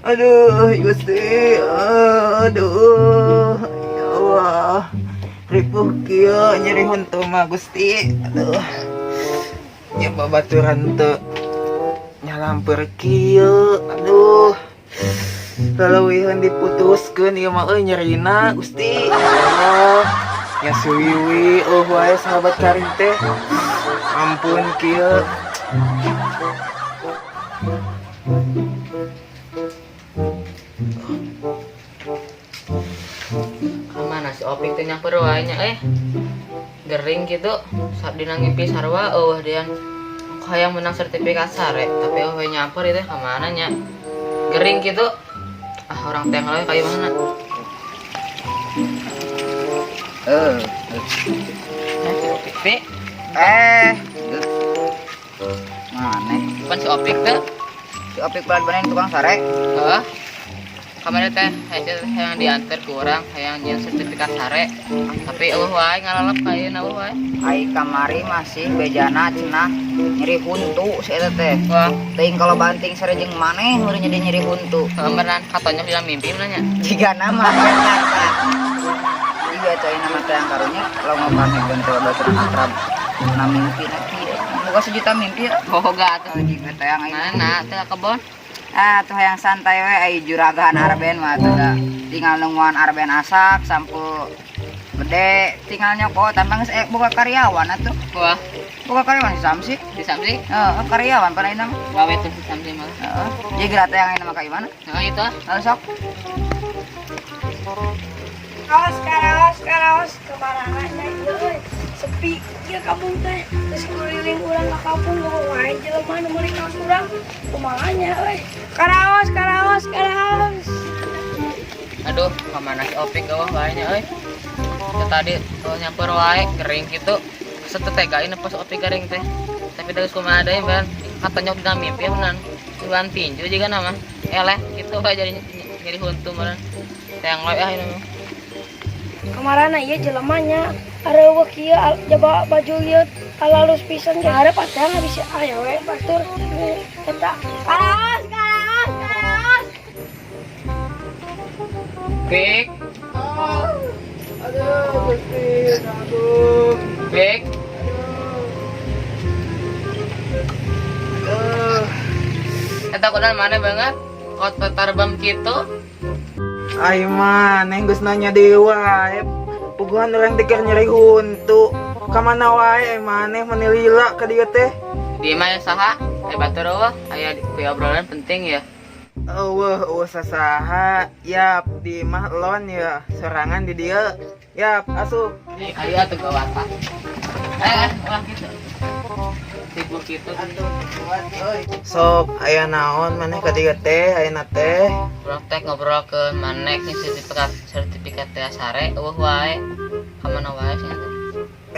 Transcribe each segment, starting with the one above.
Aduh, Gusti. Aduh. Ya Allah. Ripuh kieu nyeri huntu mah, Gusti. Aduh. Nya babaturan teu nyalamper kieu. Aduh. Lalawihan diputuskeun ieu mah euy nyerina, Gusti. Ya Allah. Nya suwiwi oh wae sahabat karing teh. Ampun kieu. Kemana si Opik teh nyamper wae nya eh? Gering gitu, saat dina ngimpi sarua eueuh dean. Hayang menang sertifikat sare, tapi eueuh we nyamper ieu teh kamana nya? Gering gitu. Ah, orang teh ngeloy kayak mana? Eh, Eh, si Opik teh, eh, mana? Bukan si Opik teh. Si Opik belat bener tukang sare. Heeh. Kamari teh hayang hayang diantar ku urang, hayang nyieun sertifikat sare. Tapi eueuh wae ngalalep ka ayeuna eueuh wae. Ai kamari masih bejana cenah nyeri huntu si eta teh. Wah, Teuing kalau banting sare jeung maneh udah jadi nyeri huntu. Heeh, beneran katanya bilang mimpi nanya. Jika nama ya kata. Juga cai nama teh yang karunya kalau ngopan teh baturan akrab na mimpi na kieu. Boga sejuta mimpi ya. Boga atuh. Oh, jika teh yang aing. Mana teh ka kebon? Ah, tuh yang santai we ai juragan arben mah tuh da. Tinggal nungguan arben asak sampul gede tinggal nyokot tanpa geus boga karyawan atuh. Wah, Boga karyawan si Samsi. Si Samsi? Heeh, karyawan pada ayeuna mah. Wawe tuh si Samsi mah. Heeh. Jadi geura teh yang ayeuna mah ka imana? Nah, itu ah. Heuh sok. Kaos, karaos, karaos, kemana nya ieu euy. Sepi ieu kampung teh. Geus kuliling urang ka kampung ngomong wae jelema nu meuli kaos urang. Kumaha nya euy. Karaos, karaos, karaos. Aduh, kemana si Opik eueuh wae nya euy. Teu tadi tuh nyamper wae gering gitu. Asa teu tega ini pas Opik gering teh. Tapi da geus kumaha deui ban. Katanya dina mimpi beneran. Bulan tinju juga nama. Eleh gitu wae jadi nyeri huntu meureun. Teang we ah ini mah. Kamarana ieu jelema nya areuweuh kieu jaba baju ieu alalus pisan ge hareup atuh bisa aya we batur eta. Karaos, karaos, karaos. Pik, Aduh, Gusti, Agung. Pik. Aduh. Eta kunaon mana banget? Kota tarbam kitu. Ai maneh geus nanya deui wae. Puguhan urang teh keur nyeri huntu. Ka mana wae ai maneh meni lila ka dieu teh? Di imah saha? Eh batur eueuh, aya di obrolan penting ya. Eueuh, eueuh sasaha. Yap, di imah lon ya, sorangan di dieu. Yap, asup. Ayo atuh gawat ah. Eh, ulah kitu. Sibuk kitu. Sok, aya naon maneh ka dieu teh, ayeuna teh? Urang teh ngobrolkeun maneh jeung sertifikat sertifikat teh sare eueuh wae. Ka mana wae sih teh?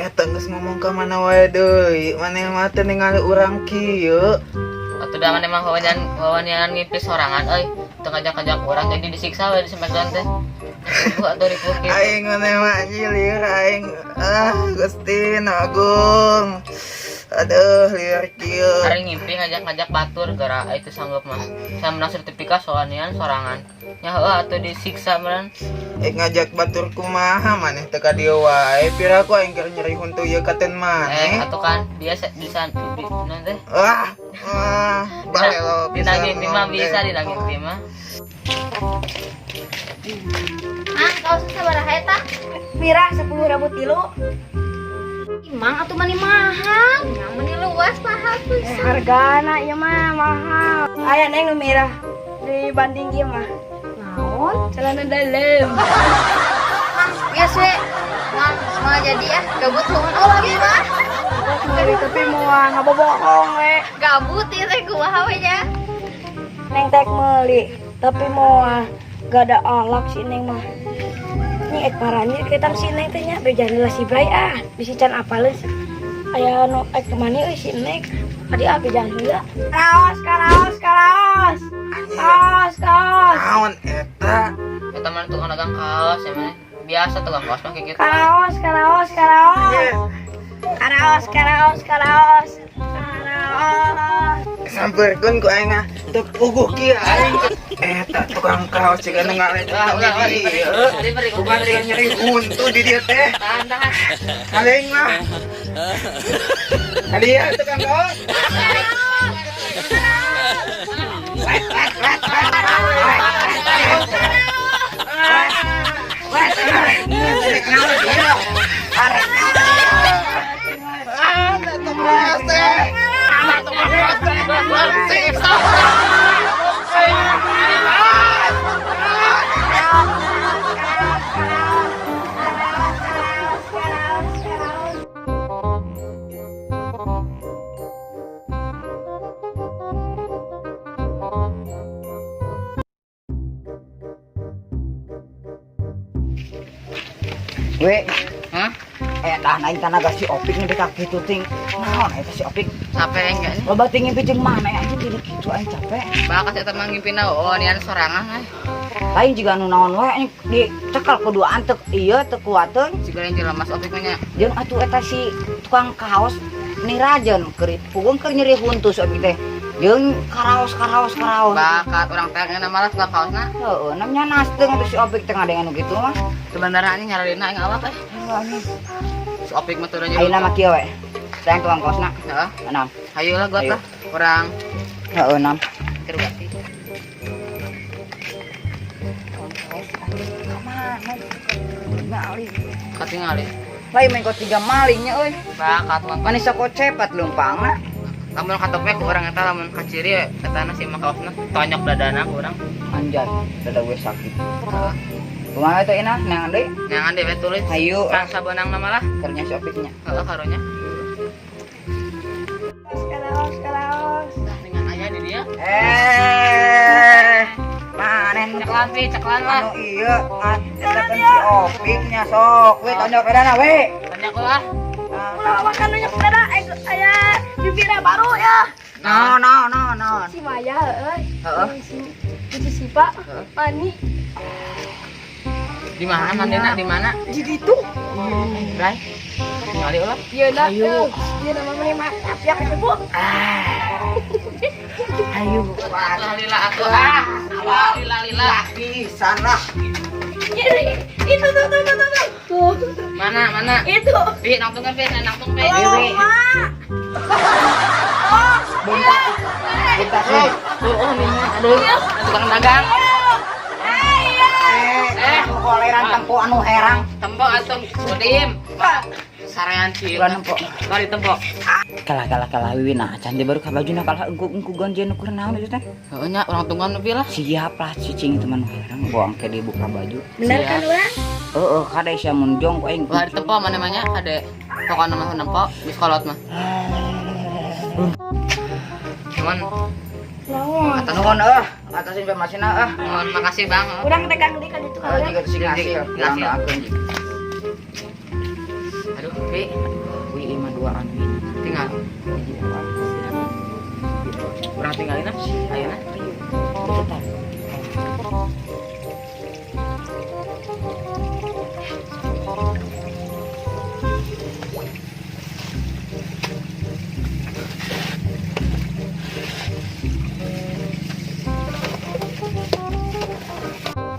Eh, teu geus ngomong ka mana wae deui. Maneh mah teu ningali urang kieu. Atuh da maneh mah wawanyan wawanyan ngimpi sorangan euy. Teu ngajak-ngajak urang jadi disiksa we di Smackdown teh. Ripuh atuh ripuh kitu. Aing maneh mah lieur aing. Ah, Gusti Agung. Aduh, lieur kieu. Hari ngimpi ngajak-ngajak batur gara itu sanggup mah. Saya menang sertifikat soalnya sorangan. Nya heueuh atuh disiksa meureun. Eh, ngajak batur kumaha maneh teu ka dieu wae. Piraku aing keur nyeri huntu ieu katen maneh. Eh, atuh kan dia bisa di naon teh? Wah, wah, balelo Dina pisan ngimpi mah ngomong bisa teh. Dina ngimpi mah. Ah, kaosna sabaraha eta? Mirah 10.000 tilu. Imang atuh mani mahal. Yang mani luas mahal Eh, pisan. hargana ieu mah mahal. Aya neng nu mirah dibanding ieu mah. Naon? Celana dalam. Mang, geus we. Mang, mau jadi ah gabut hungkul lagi mah. Meuli tapi moal ngabobohong we. Gabut ieu teh kumaha we nya? Neng tek meuli tapi moal gak ada alak si neng mah. Ini ek parani kita si neng teh nya bejana lah si Bray ah bisi can apaleun. Aya nu ek kemana euy si neng. Adi ah bejana heula. Karaos, karaos, karaos. Kaos, kaos. Naon eta? Eta mah tukang dagang kaos ya maneh. Biasa tukang kaos mah kayak gitu. Karaos, karaos, karaos. Karaos, karaos, karaos. Karaos. Samperkeun ku aing ah. Teu puguh kieu aing. Eta Eta tukang kaos juga nu ngalecek Ulah, ulah, ulah, di diberi, dieu. diberi, Bukan diberi. nyeri huntu di dieu teh. Tahan, tahan. Kaleng lah. Kalian tukang kaos. Wet, wet, wet, wet, wet, wet, wet, wet. Ah, tukang kaos teh. Ah, tukang kaos teh. Stop. We, Hah? eh dah aing tanaga si Opik nih ka kitu ting. Naon eta si Opik? Capek enggak nih? Loba ting ngimpi jeung mana anjing jadi kitu aing capek. Bakas eta mah ngimpina oh nian sorangan eh. Lain juga anu naon wae anjing dicekal kuduaan teu ieu teu kuateun. Siga yang jelas Mas Opik mah nya. Jeung atuh eta si tukang kaos nirajeun keur pugung keur nyeri huntu si Opik teh. Jeung karaos karaos karaos. Bakat orang teh ngeuna malah tukang kaosna. Heeh, namanya nasteung atuh si Opik teh ngadengan nu kitu mah. Sebenarnya anjing nyararina aing awak eh. Heuh, anjing. Si Opik mah turun Ayeuna mah kieu we. Sayang tukang kaosna. Heeh. Enam. Hayu lah gua Hayu. lah. Kurang Heeh, enam. interogasi. Tukang kaos anjing ka mana? Maling. Katingali. Lain main kok tiga malingnya euy. Bakat tukang kaos. Manis sok cepat leumpangna. Lamun katopek ku urang eta lamun kaciri eta na si mah kaosna tonyok dadana ku urang. Anjay, dada gue sakit. Heeh. Kumaha eta ina neangan deui? Nyangan dewe tulis. Hayu Rasa benang nama lah. kernya si Opiknya. Heeh karunya. Kalaos, kalaos. Dengan ayah di dia. Eh, mana nu Ceklan pi, ceklan lah. anu ieu eta kan si Opiknya sok. We tonyok edana we. Tanya ku lah. Ulah makan banyak sepeda, aya bibirnya baru ya. No no no no. Si Maya, euy. Heeh. Si Sipa, Pani. Di mana mandina di mana? Di ditu. Bray. Tingali ulah. Ieu na, ieu nama mana mantap ya Bu. Ayo. Lah lila atuh ah. Lah lila lila. Pisan lah. Itu tuh tuh tuh tuh. Tuh. Mana mana? Itu. Pi nangtung kan pi, nangtung pi. Halo, Ma. Oh, Bentar. Bentar sih. Tuh, oh ini aduh, tukang dagang. Eh, Eh. anu koleran tempo anu herang. Tempo atuh udim. Sarean cieu. Ulah nempo. Bari tempo. Kalah kalah kalah wiwi nah can baru ka bajuna kalah engkuk-engkugan jeung ukur naon itu teh. Heeh nya urang tungguan lebih lah. Siap lah cicing itu mah nu herang boang ke dibuka baju. Bener kan urang? Heeh, kade sia mun jong ku aing. Ulah ditempo mana namanya kade. Pokokna mah nempo geus kolot mah. Cuman Naon? atas Nuhun euh, atas informasina ah. Mohon makasih Bang. Urang tegang di kan itu Heuh kan. jika sing hasil, Hasil. urang doakeun ji. Aduh, Pi, Wih lima duaan wih. tinggal. Hiji duaan. Urang tinggalin ah. Ayeuna. Cepetan.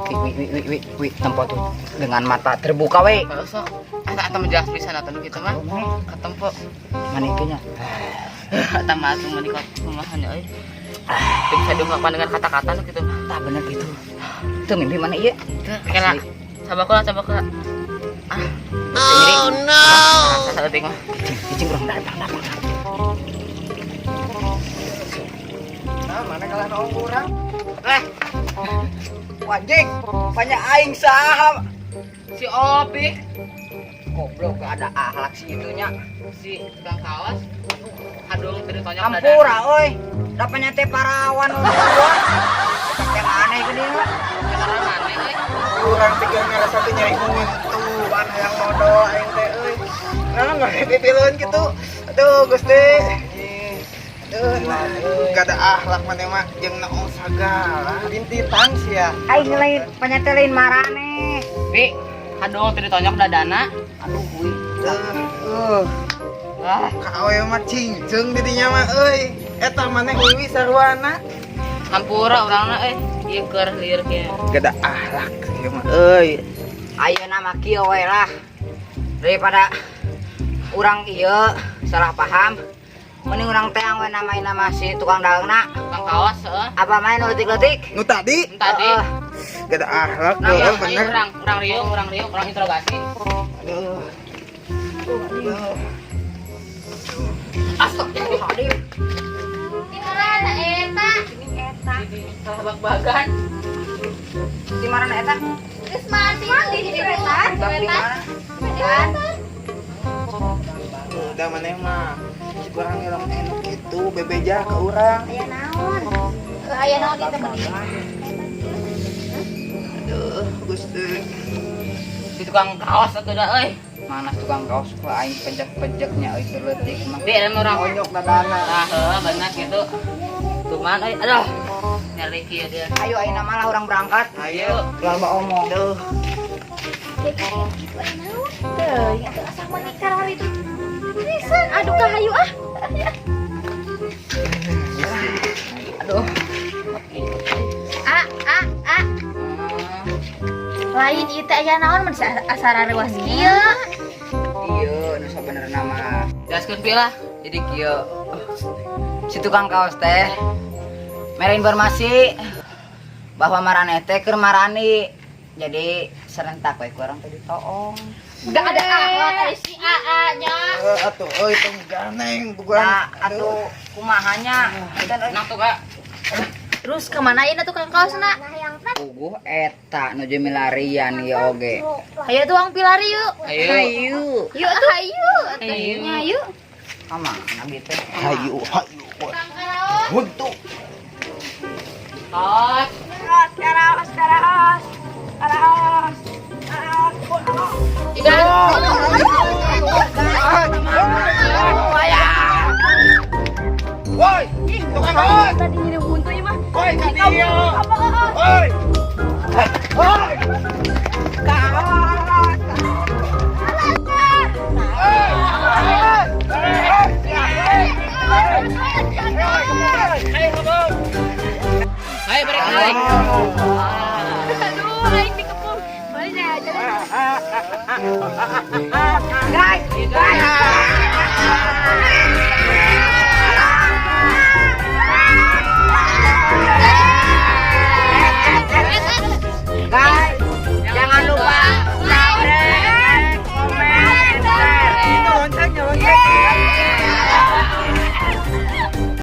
Wih, wih, wih, wih, wih, wih, tempo tuh dengan mata terbuka, weh. Kalau sok eta eta mah jelas pisan atuh nu kitu mah. Katempo. Mana itunya? Eta mah atuh meuni kumaha nya euy. Teu bisa diungkapkan dengan kata-kata nu kitu mah. Tak bener gitu. Tuh mimpi mana iya? Teu, kela. Coba kula, coba kula. Ah, Oh no. rasa saeutik mah. Cicing, cicing kurang datang, datang. Nah, mana kalah noong urang? Eh, Wajik, banyak aing saham. si Opik, Goblok gak ada akhlak si itunya. Si tukang kaos. Aduh, teu ditonyok Ampura euy. Dapatnya teh parawan urang gua. Eta teh aneh gede mah. Karena maneh euy. Urang teh keur ngarasa teh nyeri huntu, an hayang modol aing teh euy. Nah, nggak dipileun kitu. Aduh, Gusti. Aduh, nah, gak ada akhlak maneh mah jeung naon sagala. Bintitan sia. Aing lain panyate lain marane. Pi, aduh teu ditonyok dadana. Aduh, wih. Tuh, Wah, ka awewe mah cingceung di dinya mah euy. Eta maneh wiwi sarwana. Hampura urangna euy. Ieu keur lieur kieu. Gada akhlak ieu mah euy. Ayeuna mah kieu we lah. Daripada urang ieu salah paham, mending urang teang we namain nama si tukang dagangna. Tukang kaos heeh. Apa main nu leutik-leutik? Nu tadi Tadi. Heeh. Gada akhlak Nah, euy, ayo bener. Urang urang riung, urang riung, urang interogasi. Aduh. Aduh. Astagfirullahaladzim. Di mana eta? Salah bag-bagan. Di mana eta? Geus mandi di wetan. Bak di mana? Wetan. Udah maneh mah. Si kurang ngilang enak gitu, bebeja ke urang. Aya naon? Aya naon kita meni? Aduh, Gusti. Si tukang kaos atuh da euy. Mana tukang kaos ku aing pejek-pejeknya euy keur leutik mah. Di dalam urang. Onyok dadana. Nah, heuh bener gitu. Cuman euy, aduh. Nyeri kieu dia. Ayo ayeuna mah lah urang berangkat. Ayo. Lama omong. Aduh. Gitu aya naon? Teuing atuh asa menikah hal itu. Pisan, aduh ka hayu ah. Aduh. A a a lain ieu teh aya naon mun asa rareuwas kieu. Iya, nu sabenerna mah. Jelaskeun pi lah. Jadi kieu. Si tukang kaos teh mere informasi bahwa maraneh teh keur marani. Jadi serentak we ku urang teh ditoong. Gak ada akhlak ari si AA nya. Eh, atuh euy tong ganeng bukan. Nah, atuh kumahanya? Kita euy. Nah tuh Kak. Terus kemana ini tukang kaosna? Puguh eta nuju milarian ieu oge. Ayo tuang pilari yuk. Ayo. Hayu. Yuk tuh ayo. Ayo. Nya yuk. Kama nabi teh. Hayu, hayu. Tukang karaos. Buntu. Kaos. Karaos, karaos, karaos. Karaos. Karaos. Ikan. Woi, tukang kaos. Tadi nyeri buntu ieu mah. Woi, ka dieu. Apa kaos? Woi. Woi. Kaos. Ayo balik balik. Aduh, aing dikepung. Balik ya, jalan. Guys, guys.